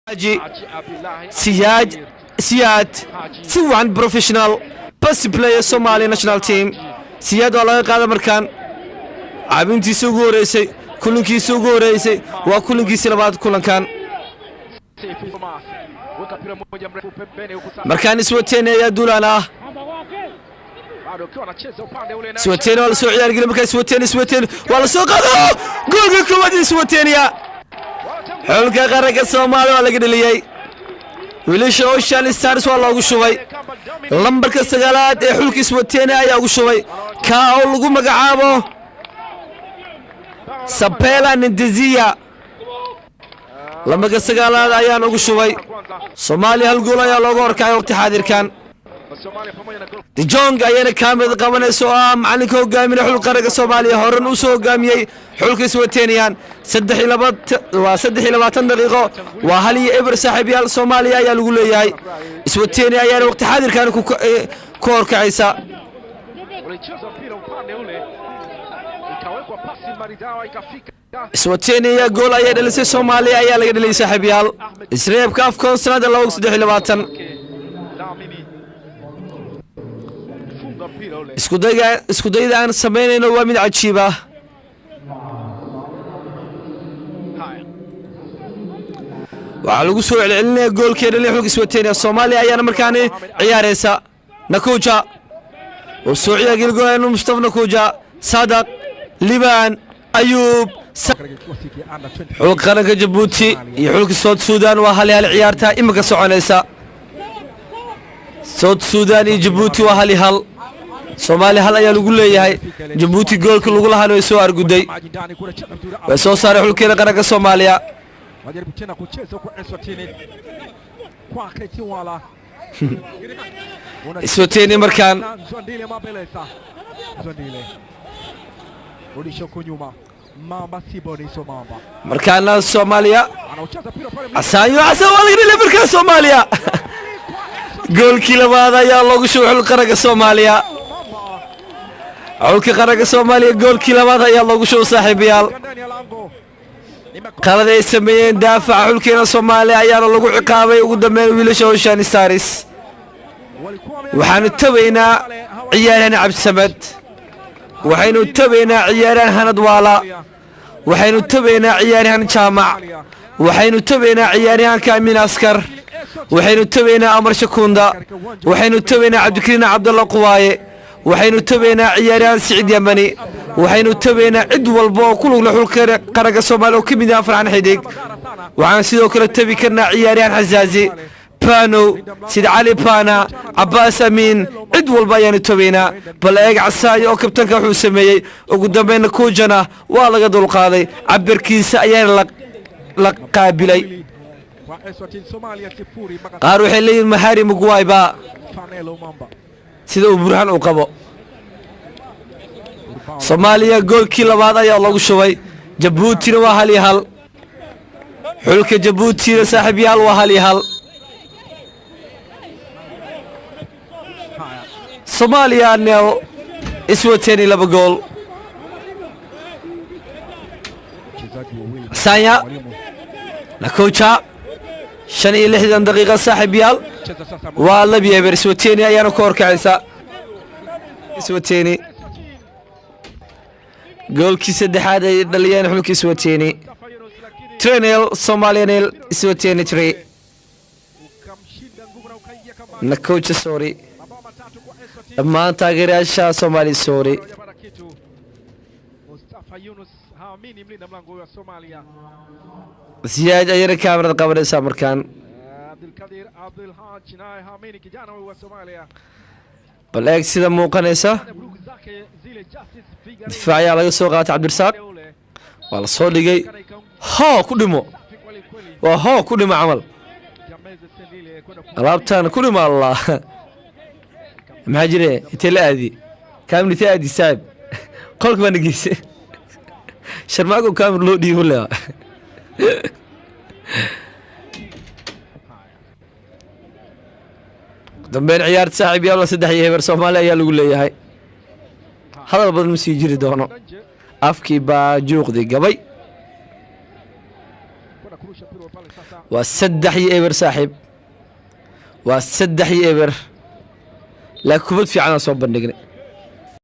Haji Siyaad Siyaad si wacan, professional best player Somalia national team. Siyaad waa laga qaada markaan caabintiisa ugu horeysay, kulankiisa ugu horeysay, waa kulankiisii labaad kulankan. Markaan Iswateni ayaa duulaan ah. Iswateni waa lasoo ciyaargeli markaa. Iswateni, Iswateni waa lasoo qaado, goolka koowaad Iswateniya. Xulka qaranka Soomaaliya waa laga dheliyey. Wiilasha Ocean Stars waa loogu shubay. Lambarka 9aad ee xulka Iswateni ayaa ugu shubay, kaa oo lagu magacaabo Sabela Nindezia. Lambarka 9aad ayaan ugu shubay. Soomaaliya hal gool ayaa looga horkacay waqti xaadirkan. Dejong ayayna kaamid qabanaysa oo ah macalinka hogaaminaya xulka qaranka Soomaaliya, horan uu soo hogaamiyey xulka Iswateniyan. 23, waa 23 daqiiqo, waa 1-0 saaxiibyaal. Soomaaliya ayaa lagu leeyahay. Iswateni ayaana waqti xaadirkan ku horkacaysa. Iswateniya gool ayay dhalisay, Soomaaliya ayaa laga dheliyay saaxiibyaal. Isreebka AFCON sanada 2023. Iskudayga, iskudayda aan samaynayno waa mid cajiib ah. Waxaa lagu soo celcelinaya goolkee dhaliya xulka Iswateniya. Soomaaliya ayaana markaani ciyaaraysa. Nakuja oo soo ciyaargeli Mustafa Nakuja, Sadaq Liban Ayuub. Xulka qaranka Jabuuti iyo xulka South Sudan waa 1-1 ciyaarta iminka soconaysa. South Sudan iyo Jabuuti waa 1-1. Soomaaliya 1 ayaa lagu leeyahay. Jabuuti goolka lagu lahaana way soo arguday, way soo saaray xulkeena qaranka Soomaaliya. Wajaribu tena kucheza huko Eswatini kwake Tiwala. Eswatini markaan Zwandile Mabelesa. Zwandile. Rudisha huko nyuma. Mamba Siboniso Mamba. Markaana Soomaaliya Anaucheza mpira pale. Casaayo Casa waa laga dheliyay markaa. Soomaaliya goolkii labaad ayaa loogu shubay xulka qaranka Soomaaliya. Mamba. Xulka qaranka Soomaaliya goolkii labaad ayaa loogu shubay saaxiibayaal. Ndani ya lango. Qalad ay sameeyeen daafaca xulkeena Soomaaliya ayaana lagu ciqaabay ugu dambeyn wiilasha Ocean Stars. Walikuwa Waxaanu tabaynaa ciyaaryahan Cabdisamad, waxaynu tabaynaa ciyaaryahan Hanad Waala, waxaynu tabaynaa ciyaaryahan Jaamac, waxaynu tabaynaa ciyaaryahanka Amiin Askar, waxaynu tabaynaa Amar Shakunda, waxaynu tabaynaa Cabdikariin Cabdalla Quwaaye, waxaynu tabaynaa ciyaaryahan Siciid Yamani, waxaynu tabaynaa cid walba oo ku lug leh xulka qaranka Soomaaliya oo ka mid ah Farxan Xidig. Waxaan sidoo kale tabi karnaa ciyaaryahan Xasaazi Bano, Sid Cali Bana, Cabaas Amiin, cid walba ayaanu tabaynaa. Bal eeg Casaayo oo kabtanka wuxuu sameeyey. Ugu dambeynna Kuujana waa laga dulqaaday, cabirkiisa ayaana la qaabilay. Kwa Eswatini, Somalia 0 mpaka Qaar waxay leeyihin Mahari Mugway baa Fanelo Mamba. sida uu Burhaan uu qabo. Soomaaliya goolkii labaad ayaa lagu shubay. Jabuutina waa 1-1. Xulka Jabuutina saaxiibyaal waa 1-1. Haya. Soomaaliya 0, Iswateni 2 gool. Wachezaji wawili. Sanya. Mwalimu. Nakoja, 65 daqiiqa saaxiibyaal. Cheza sasa. Waa 2-0, Iswateni ayaana ku horkacaysa. Iswateni goolkii saddexaad ay dhaliyeen xulka Iswateni. Mustafa Yunus, lakini 3-0, Soomaaliya 0, Iswateni 3. ukamshinda nguvu na ukaingia kambani. Nakoja, sorry. Mabao matatu kwa Eswatini. Dhammaan taageerayaasha Soomaaliya, sorry. Hawajapata kitu. Mustafa Yunus haamini mlinda mlango huyo wa Somalia. Siyaad ayana kaamarad qabanaysaa markaan. Abdulkadir Abdulhaj naye haamini kijana huyu wa Somalia. Bal eeg sida muuqanaysa. Burugu zake zile Justice Figarin Difaac ayaa laga soo qaatay Cabdirasaaq, ule. waa la soo dhigay. Kana ikaunga Hoo ku dhimo. safi kweli kweli. Waa hoo ku dhimo camal. Jameze Sendile kwenda Alaabtaan ku dhimo. Allah, maxaa jire? Intee la aadi kaamil? Intee aadi saaxib? Qolka baa nageysay. Sharmaago kaamil loo dhiibo lewa. Dambeyn ciyaarta saaxiib yaal waa 3-0, Soomaaliya ayaa lagu leeyahay. Hadal badan ma sii jiri doono. Nje Afkii baa juuqdii gabay. kwenda kurusha mpira pale sasa. Waa 3-0, saaxiib, waa 3-0, laakiin kubad fiicanaan soo bandhignay.